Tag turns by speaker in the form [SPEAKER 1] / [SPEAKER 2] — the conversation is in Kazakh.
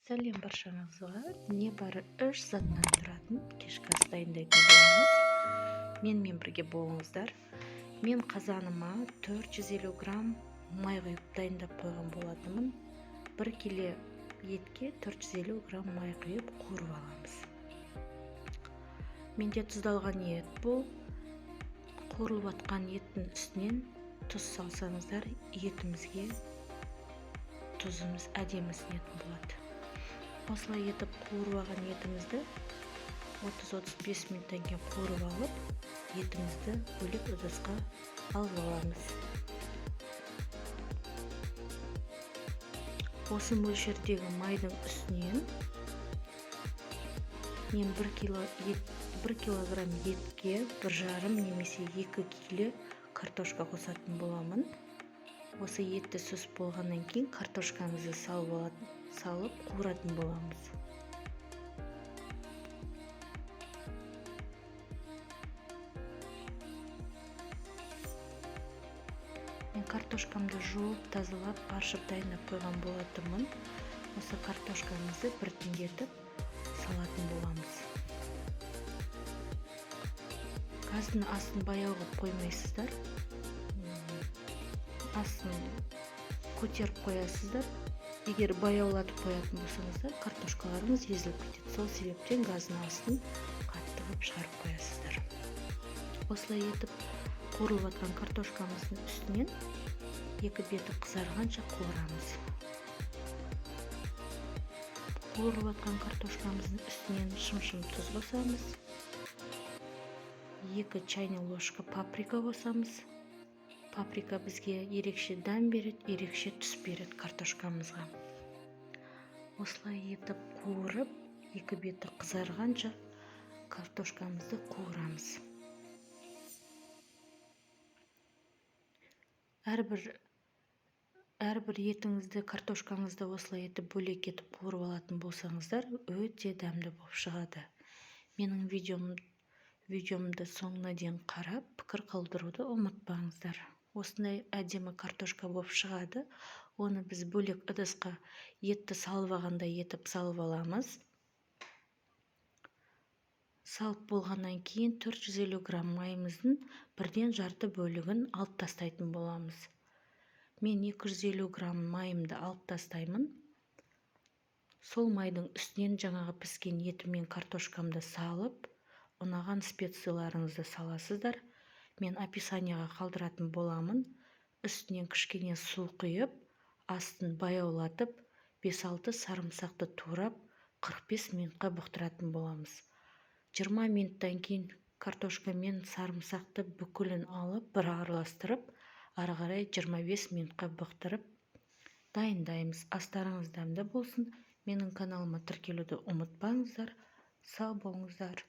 [SPEAKER 1] Сәлем баршаңызға. Небары 3 заттан тұратын кешкі ас дайындайтын боламыз. Менімен бірге болыңыздар. Мен қазаныма 450 грамм май құйып дайындап қойған болатынмын. 1 келі етке 450 грамм май құйып қуырып аламыз. Менде тұздалған ет бұл. Қуырылып атқан еттің үстінен тұз салсаңыздар, етімізге тұзымыз әдемі сіңетін болады. Осылай етіп қуырып алған етімізді 30-35 минуттан кейін қуырып алып, етімізді бөлек ыдысқа алып аламыз. Осы мөлшердегі майдың үстінен мен 1 килограмм етке 1,5 немесе 2 келі картошка қосатын боламын. Осы етті сүзіп болғаннан кейін картошкамызды салып қуыратын боламыз. Мен картошкамды жуып, тазалап, аршып дайындап қойған болатынмын. Осы картошкамызды біртіндетіп салатын боламыз. Газдың астын баяу қылып қоймайсыздар. Астын көтеріп қоясыздар. Егер баяулатып қоятын болсаңыздар, картошкаларыңыз езіліп кетеді. Сол себептен газдың астын қатты қылып шығарып қоясыздар. Осылай етіп қуырылып жатқан картошкамыздың үстінен екі беті қызарғанша қуырамыз. Қуырылып жатқан картошкамыздың үстінен шым-шым тұз қосамыз. 2 чайный ложка паприка қосамыз. Паприка бізге ерекше дәм береді, ерекше түс береді картошкамызға. Осылай етіп қуырып, екі беті қызарғанша картошкамызды қуырамыз. Әрбір етіңізді, картошкаңызды осылай етіп бөлек етіп қуырып алатын болсаңыздар, өте дәмді болып шығады. Менің видеомды соңына дейін қарап, пікір қалдыруды ұмытпаңыздар. Осындай әдемі картошка болып шығады. Оны біз бөлек ыдысқа етті салып алғандай етіп салып аламыз. Салып болғаннан кейін 450 грамм майымыздың бірден жарты бөлігін алып тастайтын боламыз. Мен 250 грамм майымды алып тастаймын. Сол майдың үстінен жаңағы піскен етім мен картошкамды салып, ұнаған специяларыңызды саласыздар. Мен описанияға қалдыратын боламын. Үстінен кішкене су құйып, астын баяулатып, 5-6 сарымсақты турап, 45 минутқа бұқтыратын боламыз. 20 минуттан кейін картошка мен сарымсақты бүкілін алып, бір араластырып, ары қарай 25 минутқа бұқтырып дайындаймыз. Астарыңыз дәмді болсын. Менің каналыма тіркелуді ұмытпаңыздар. Сау болыңыздар.